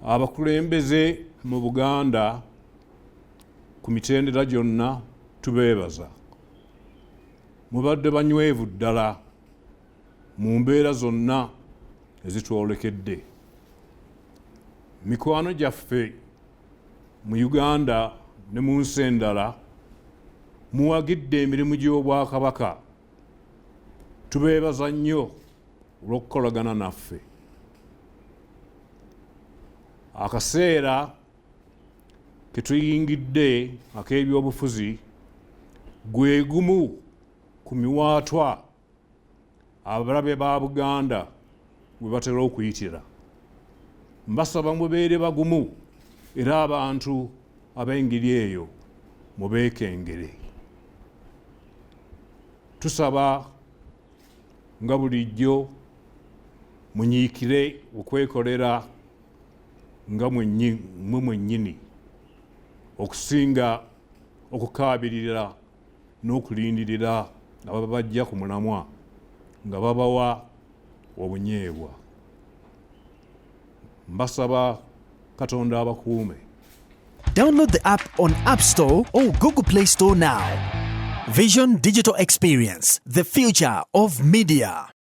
Abakulembeze mu Buganda ku mitendera gyonna tubeebaza. Mubadde banywevu ddala mu mbeera zonna ezitwolekedde. Mikwano gyaffe mu Uganda ne mu nsi endala muwagidde emirimu gy'Obwakabaka. Tubeebaza nnyo olw'okukolagana naffe. Akaseera ke tuyingidde ak'ebyobufuzi gwe gumu ku miwaatwa abalabe ba Buganda we batera okuyitira. Mbasaba mubeere bagumu era abantu ab'engeri eyo mubeekengere. Tusaba nga bulijjo munyiikire okwekolera nga mwe mwennyini okusinga okukaabirira n'okulindirira ababajja ku mulamwa nga babawa obunyeebwa. Mbasaba Katonda abakuume. Download the app on App Store or Google Play Store now. Vision Digital Experience, the future of media.